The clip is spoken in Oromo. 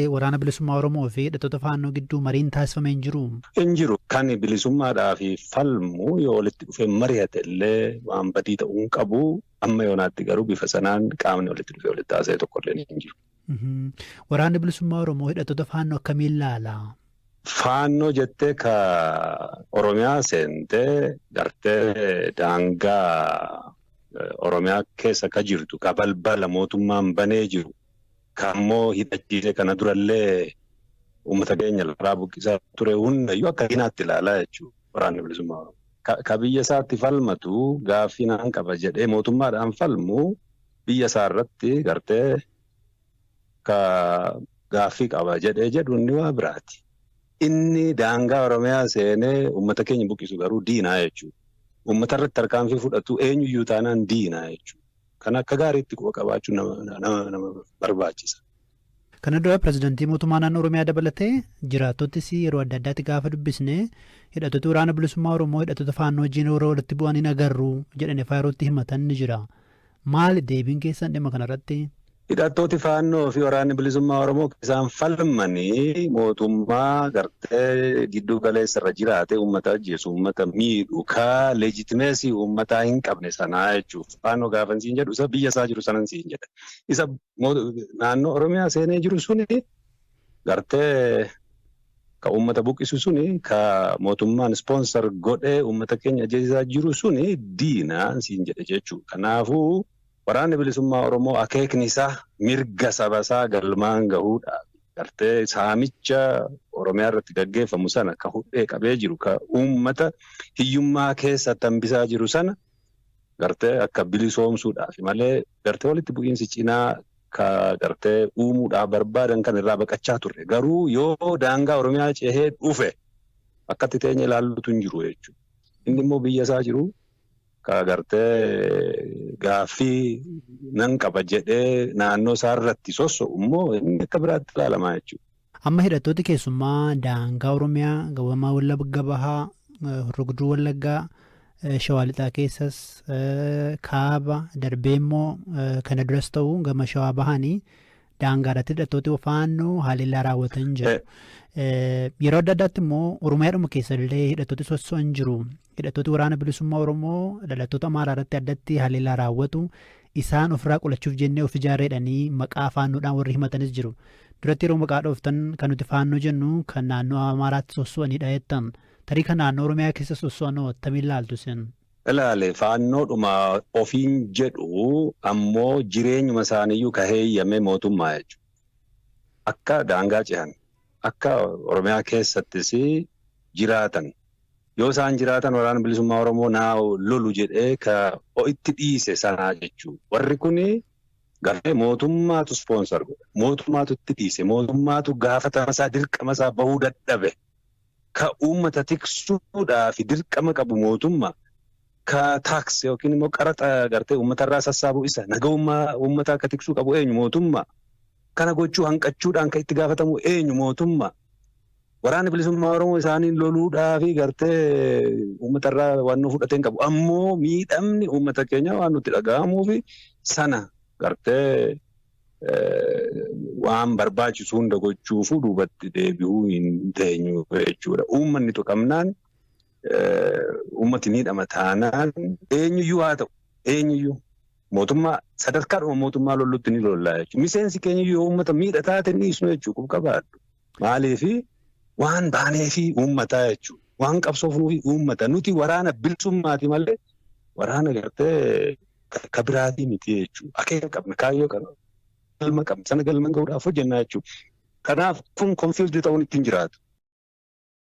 Waraana Bilisummaa Oromoo fi hidhattoota Faannoo gidduu mariin taasifamee hin jiru. Hin jiru. Kan bilisummaadhaaf falmu yoo walitti dhufee mari'ate illee waan badii ta'uu hin qabu. Amma yoonaatti garuu bifa sanaan qaamni walitti dhufee walitti haasa'e tokkollee hin jiru. Waraanni Bilisummaa Oromoo hidhattoota Faannoo akkamiin ilaala? Faannoo jettee ka Oromiyaa seentee gartee daangaa Oromiyaa keessa ka jirtu ka balbala mootummaan banee jiru ka ammoo hidhachiise kana durallee uummata keenya lafarraa buqqisaa ture hundayyuu akka diinaatti ilaalaa jechuudha waraanni bilisummaa Oromoo. Ka biyya isaatti falmatu gaaffii naan qaba jedhee mootummaadhaan falmu biyya isaa irratti gartee ka gaaffii qaba jedhee jedhu inni waa biraati. Inni daangaa Oromiyaa seenee uummata keenya buqqisu garuu diinaa jechuudha. Uummata irratti tarkaanfii fudhatu eenyuyyuu taanaan diinaa jechuudha. Kan akka gaariitti quba qabaachuu nama barbaachisa. Kana dura pirezidantii mootummaa naannoo Oromiyaa dabalatee jiraattottis yeroo adda addaatti gaafa dubbisne hidhattoota waraana bilisummaa Oromoo hidhattoota faannoo wajjin yeroo walitti bu'an hin agarru jedhanii fa'aa yerootti himatan ni jira. Maali deebiin keessan dhimma kanarratti? Hidhattooti faannoo fi waraanni bilisummaa Oromoo isaan falmanii mootummaa gartee gidduu galeessa irra jiraate uummata ajjeesu, uummata miidhu, ka leejitimeesii uummataa hin qabne sanaa jechuudha. Faannoo gaafa siin jedhu isa biyya isaa jiru sanan siin jedha. Isa naannoo Oromiyaa seenee jiru suni gartee ka uummata buqqisu suni ka mootummaan ispoonsar godhee uummata keenya ajjeesaa jiru suni diinaa siin jedhe jechuudha. Kanaafuu waraanni bilisummaa Oromoo akeekni isaa mirga saba isaa galmaan gahuudhaaf gartee saamicha Oromiyaa irratti gaggeeffamu sana ka hudhee qabee jiru ka uummata hiyyummaa keessa tambisaa jiru sana gartee akka bilisoomsuudhaaf malee gartee walitti bu'iinsi cinaa ka gartee uumuudhaaf barbaadan kan irraa baqachaa turre. Garuu yoo daangaa Oromiyaa cehee dhufe akkatti teenya ilaallutu hin jiru jechuudha. Inni immoo biyya isaa jiru ka gartee gaaffii nan qaba jedhee naannoo isaa irratti sosso'u immoo inni akka biraatti ilaalamaa jechuudha. Amma hidhattooti keessumaa daangaa Oromiyaa gabamaa Wallagga Bahaa, Rugduu Wallaggaa, Shawaa Lixaa keessas kaaba darbee immoo kana duras ta'u gama Shawaa Bahanii daangaa irratti hidhattooti faannoo haleellaa raawwatan jiru. Yeroo adda addaatti immoo Oromiyaadhuma keessallee hidhattooti sosso'an jiru. Hidhattooti waraana bilisummaa Oromoo dhalattoota Amaaraa irratti addatti haleellaa raawwatu. Isaan ofirraa qolachuuf jennee of ijaarreedhanii maqaa faannoodhaan warri himatanis jiru. Duratti yeroo maqaa dhooftan kan nuti faannoo jennu kan naannoo Amaaraatti sosso'anidha jettan. Tarii kan naannoo Oromiyaa keessa sosso'an attamiin ilaaltu isin? Ilaale faannoodhuma ofiin jedhu ammoo jireenyuma isaaniiyyuu ka heeyyame mootummaa jechuudha. Akka daangaa cehan, akka Oromiyaa keessattis jiraatan. Yoo isaan jiraatan waraana bilisummaa Oromoo naa lolu jedhee ka itti dhiise sanaa jechuudha. Warri kuni garee mootummaatu ispoonsar godha. Mootummaatu itti dhiise. Mootummaatu gaafatama isaa dirqama isaa bahuu dadhabe. Ka uummata tiksuudhaaf dirqama qabu mootummaa. Ka taaks yookiin immoo qaraxa gartee uummatarraa sassaabu isa nagahummaa uummataa akka tiksuu qabu eenyu mootummaa. Kana gochuu hanqachuudhaan kan itti gaafatamu eenyu mootummaa. Waraanni bilisummaa Oromoo isaaniin loluudhaa fi gartee uummatarraa waan nu fudhatee hin qabu. Ammoo miidhamni uummata keenya waan nutti dhaga'amuu fi sana gartee waan barbaachisu hunda gochuufuu duubatti deebi'uu hin teenyu jechuudha. Uummanni tuqamnaan uummati miidhama taanaan eenyuyyuu haa ta'u eenyuyyuu mootummaa sadarkaadhuma mootummaa lollutti ni lollaa jechuudha. Miseensi keenyayyuu yoo uummata miidha taate ni dhiisnu jechuudha qabaadhu. Maaliifi waan baaneefi uummataa jechuudha. Waan qabsoofnuufi uummata. Nuti waraana bilisummaati malee waraana gartee ka biraatii miti jechuudha. Akeeka qabna, kaayyoo qabna, galma qabna. Sana galma gahuudhaaf hojjennaa jechuudha. Kanaaf kun konfiizdii ta'uun ittiin jiraatu.